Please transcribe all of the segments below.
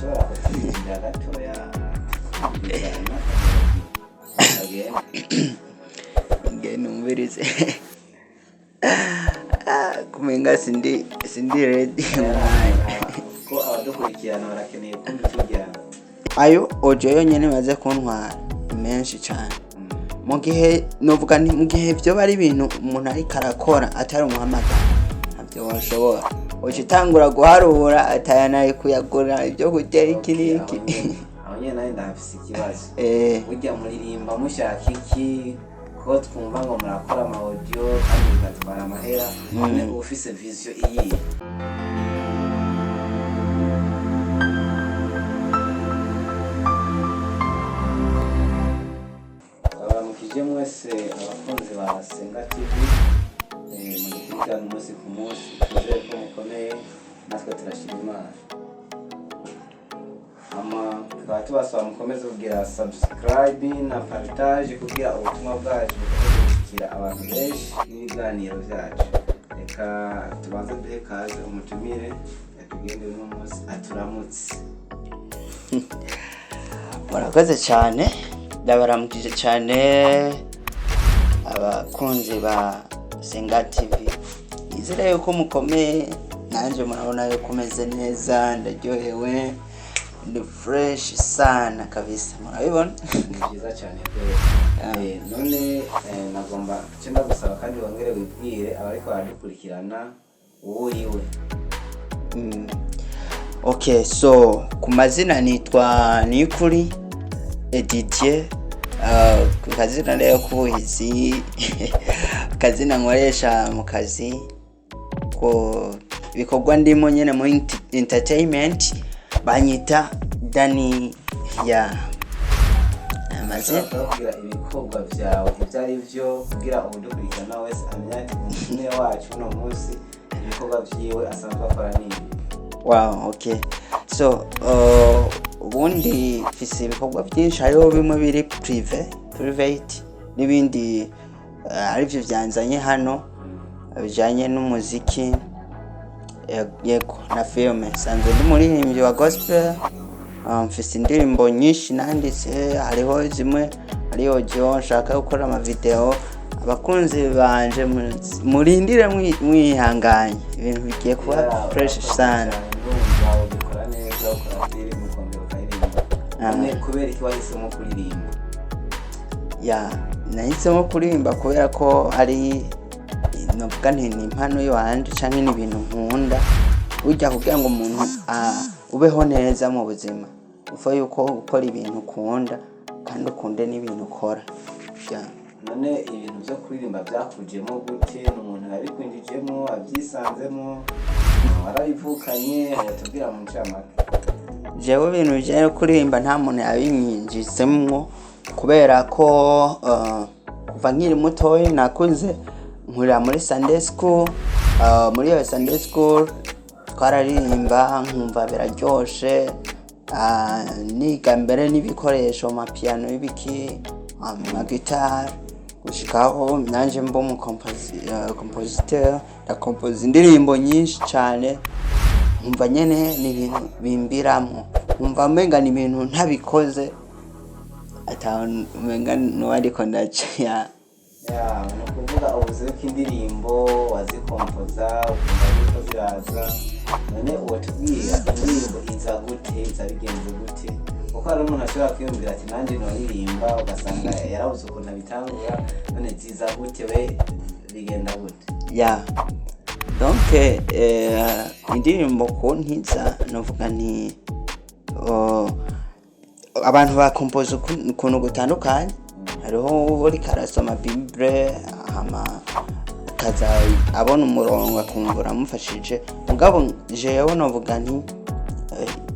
Urashobora kuturirimbira gatoya tukumviriza akagenda? Nge numvirize. Ah, kumenga sindi ready mu mwanya. Ko abadukurikirana barakeneye kumva ijwi ryawe. Ayo audio yonyene imaze kuntwara ni menshi cyane. Mu gihe novuga nti mu gihe vyoba ari ibintu umuntu ariko arakora atari umuhamagaro, ntabyo woshobora, uca utangura guharura ataya nayo kuyagura ibyo kurya, iki n'iki. Aho nyene nawe ndahafise ikibazo. Burya muririmba mushaka iki, ko twumva ngo murakora ama audio kandi bigatwara amahera? None uba ufise vision iyihe? Twabaramukije mwese abakunzi ba Senga TV mudukurikirana umunsi ku munsi. Twizere ko mukomeye, natwe turashima Imana. Hama tukaba tubasaba mukomeze kugira subscribe na partage kugira ubutumwa bwacu bukomeze gushikira abantu benshi n'ibiganiro byacu. Reka tubanze duhe kaze umutumire yatugende uno munsi, aturamutse. Murakoze cyane, ndabaramukije cyane abakunzi ba Senga TV. Nizere yuko mukomeye, nanjye murabona yuko umeze neza, ndaryohewe, ndi fresh sana kabisa, murabibona. Ni byiza cyane rwose. None nagomba icyo ndagusaba kandi wongere wibwire abariko baradukurikirana uwo uriwe. Okay, so ku mazina nitwa Nikuri Edidier. Ku kazina rero k'ubuhizi, akazina nkoresha mu kazi ko ibikorwa ndimo nyene muri entertainment, banyita Dani ya amazina. Ushobora kubabwira ibikorwa byawe ibyo ari byo kugira uwudukurikirana wese amenye ati umutumire wacu uno munsi ibikorwa byiwe asanzwe akora n'ibi? Wow, okay. So, ubundi mfise ibikorwa byinshi. Hariho bimwe biri private n'ibindi arivyo vyanzanye hano bijanye n'umuziki, yego, na filme. Sanzwe ndi umuririmbyi wa gospel. Mfise indirimbo nyinshi nanditse, hariho zimwe ari audio nshaka gukora amavideo. Abakunzi banje murindire mwihanganye, ibintu bigiye kuba fresh sana. Ndumva ubikora neza, ukora filime ukongera ukaririmba. None kubera iki wahisemo kuririmba? Ya, nahisemo kuririmba kubera ko ari novuga nti ni impano yanje canke ni ibintu nkunda. Burya kugira ngo umuntu ubeho neza mu buzima, ufa yuko ukora ibintu ukunda kandi ukunde n'ibintu ukora. Ya. None ibintu byo kuririmba byakujemo gute? Ni umuntu yabikwinjijemo, abyisanzemo, warabivukanye? Tubwira mu ncamake. Jewe ibintu bijanye no kuririmba nta muntu yabinyinjizemwo, kubera ko kuva nkiri mutoyi nakuze nkurira muri Sunday school. Muri iyo Sunday school twararirimba nkumva biraryoshe. Niga mbere n'ibikoresho, amapiano y'ibiki, amagitari, gushikaho nanje mba umu compositeur, ndakompoza indirimbo nyinshi cane. Nkumva nyene ni ibintu bimbiramwo, nkumva umenga ni ibintu ntabikoze ata umenga nuwo ariko ndaca ya. Ya, ni ukuvuga ubuze ko indirimbo wazikompoza ukumva ziriko ziraza. None uwo tubwira indirimbo iza gute, iza bigenze gute? Kuko hari umuntu ashobora kwiyumvira ati nanjye noririmba, ugasanga yarabuze ukuntu abitangura. None ziza gute, we bigenda gute? Ya, donc indirimbo kuntiza, novuga nti abantu bakompoza ukuntu gutandukanye. Hariho uriko arasoma Bible hama akaza abona umurongo akumva uramufashije. Mugabo jewe novuga nti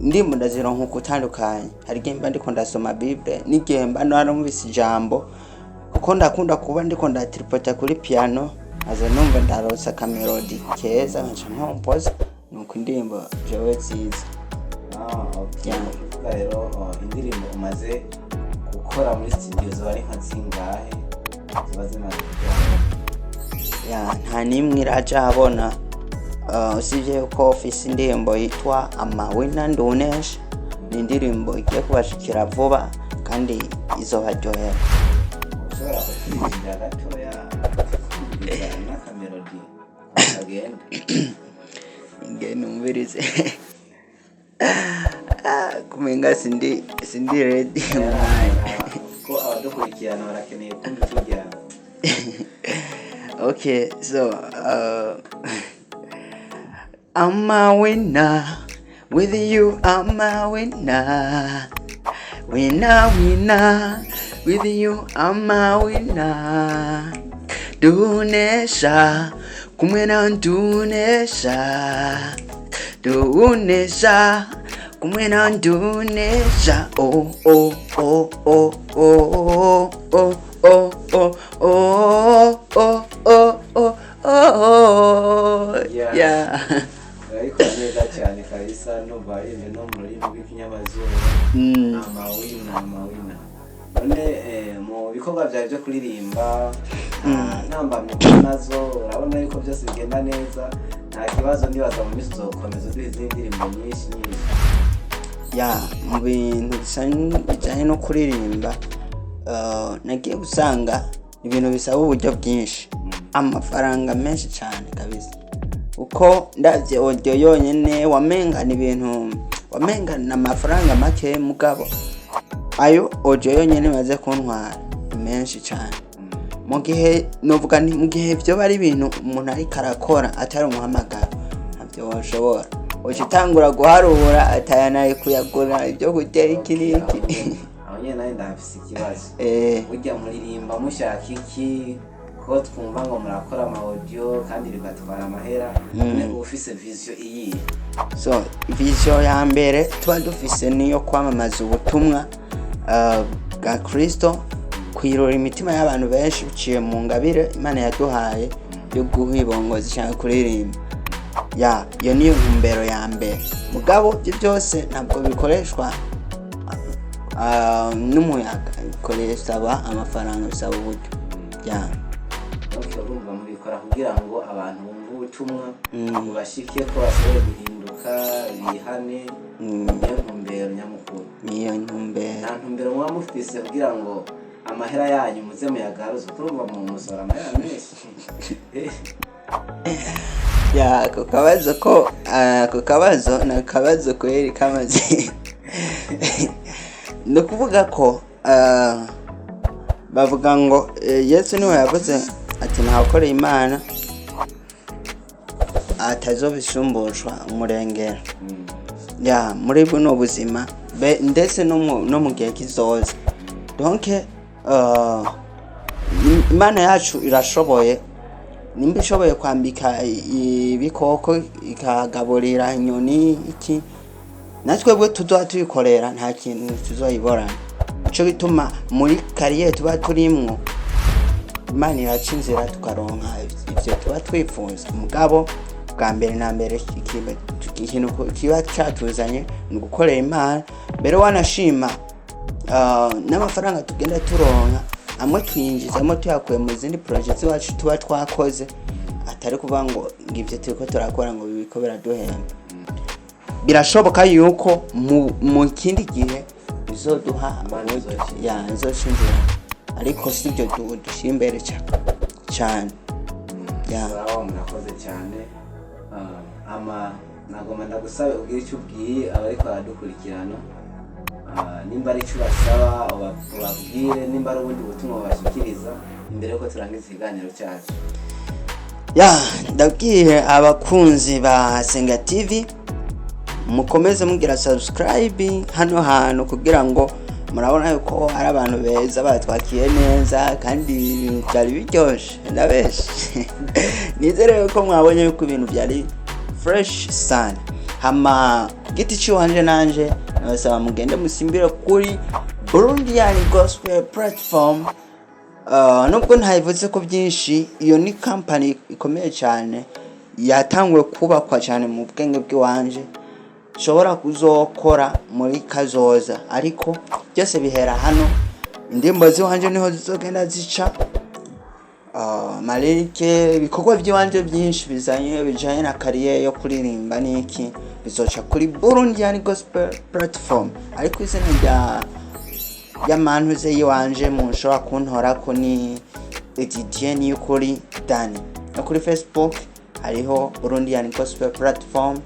indirimbo ndazironka ugutandukanye. Hari igihe mba ndiko ndasoma Bible n'igihe mba narumvise ijambo, kuko ndakunda kuba ndiko ndatripota kuri piano, nkaza numva ndaronse akamélodie keza nkaca nkompoza. Nuko indirimbo jewe ziza. Ah, okay. Yeah. Ni ukuvuga rero indirimbo umaze gukora muri studio ziba ari nka zingahe ziba zimaze kujya? Ya, nta n'imwe iraja habona, usibye yuko ufise indirimbo yitwa Amawina Ndunesha. Ni indirimbo igiye kubashikira vuba kandi izobaryohera. Ushobora kuturirimbira gatoya, tukumviriza n'akamélodie kagenda? Nge numvirize. Ah, kumenga sindi ready umwanya. Ko abadukurikirana barakeneye kumva ijwi ryawe. Okay, so I'm a winner with you. I'm a winner, winner, winner with you. I'm a winner. Dunesha kumwe na ndunesha, dunesha kumwe na ndunesha. Oh oh oh oh oh oh oh oh oh oh oh oh oh. Yeah. Urabikora neza cyane kabisa, numva waririmbye no mu rurimi rw'ikinyamazuru. Amawina, amawina. None mu bikorwa byawe byo kuririmba, nta ntambamyi uhura nazo? Urabona yuko byose bigenda neza, nta kibazo? Ndibaza mu minsi uzokomeza uduha izindi ndirimbo nyinshi nyinshi. Ya, mu bintu bijyanye no kuririmba, nagiye gusanga ibintu bisaba uburyo bwinshi, amafaranga menshi cyane kabisa, uko ndabye audio yonyine wamenga ni ibintu wamenga ni amafaranga make, mugabo ayo audio yonyine imaze kuntwara ni menshi cyane. Mu gihe novuga nti mu gihe byo ari ibintu umuntu ariko arakora atari umuhamagaro, ntabyo washobora, uca utangura guharura atayanaye kuyagura ibyo kurya, iki n'iki. Aho nyine nawe ndahafise ikibazo. Burya muririmba mushaka iki, ko twumva ngo murakora ama audio kandi bigatwara amahera? None uba ufise vision iyihe? So vision ya mbere tuba dufise niyo kwamamaza ubutumwa bwa Kristo, kwirura imitima y'abantu benshi biciye mu ngabire Imana yaduhaye yo guhibongoza cyangwa kuririmba. Ya, iyo niyo ntumbero ya mbere. Mugabo ibyo byose ntabwo bikoreshwa n'umuyaga, bisaba amafaranga, bisaba uburyo, ya. Donc urumva mubikora kugira ngo abantu bumve ubutumwa, bubashike ko bashobore guhinduka, bihane. Niyo ntumbero nyamukuru? Niyo ntumbero. Nta ntumbero muba mufise kugira ngo amahera yanyu muze muyagaruze? Kurumva mu musora amahera menshi. Ya, ako kabazo ko ako kabazo ni akabazo kweri kamaze. Ni ukuvuga ko bavuga ngo Yesu niwe yavuze ati ntawukoreye Imana atazobishumbushwa umurengera. Ya, muri buno buzima ndetse no mu gihe kizoza. Donc Imana yacu irashoboye. Nimba ishoboye kwambika ibikoko, ikagaburira inyoni, iki natwebwe tuzoba tuyikorera, nta kintu tuzoyiborana. Nico gituma muri carrière tuba turimwo, Imana iraca inzira tukaronka ivyo tuba twifuza. Mugabo bwa mbere na mbere, ikintu kiba catuzanye ni ugukorera Imana mbere. Wanashima n'amafaranga tugenda turonka, amwe tuyinjizamo tuyakuye mu zindi projets iwacu tuba twakoze, atari kuvuga ngo ivyo turiko turakora ngo biriko biraduhemba. Birashoboka yuko mu kindi gihe bizoduha Imana uburyo. izoca Ya, izoca inzira, ariko sibyo dushyira imbere cyane, ya. Sawa, murakoze cyane. Ama nagomba ndagusabe ubwire icyo ubwiye abariko baradukurikirana. Nimba ari icyo ubasaba ubabwire, nimba ari ubundi butumwa ubashyikiriza imbere yuko turangiza ikiganiro cyacu. Ya, ndabwiye abakunzi ba Senga TV, mukomeze mugira subscribe hano hantu, kugira ngo murabona yuko ari abantu beza batwakiye neza kandi ibintu byari biryoshe. Ndabeshe? Nizere yuko mwabonye yuko ibintu byari fresh sana. Hama giti ciwanje nanje nabasaba mugende musimbire kuri Burundian Gospel Platform. Nubwo ntabivuze ko byinshi, iyo ni company ikomeye cyane yatanguwe kubakwa cyane mu bwenge bw'iwanje, nshobora kuzokora muri kazoza, ariko byose bihera hano. Indirimbo z'iwanje niho zizogenda zica, marike ibikorwa by'iwanje byinshi bizanye bijanye na carrière yo kuririmba n'iki. Bizoca kuri Burundian Gospel Platform, ariko izina rya y'amantuze yiwanje mushobora kuntorako ni Didier Niyukuri Dani. No kuri Facebook hariho Burundian Gospel Platform.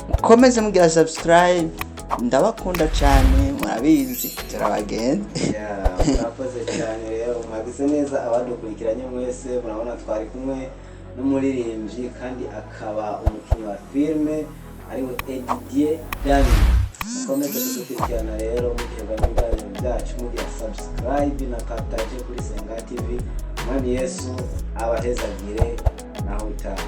Mukomeze mugira subscribe, ndabakunda cyane, murabizi turabagenzi. Yeah, murakoze cyane rero, mwagize neza abadukurikiranye mwese. Murabona twari kumwe n'umuririmbyi kandi akaba umukinnyi wa filime, ariwe Edidier Dani. Mukomeze kudukurikirana rero, mugerwa n'ibiganiro byacu, mugira subscribe na partage kuri Senga TV. Mwami Yesu abahezagire, naho utaha.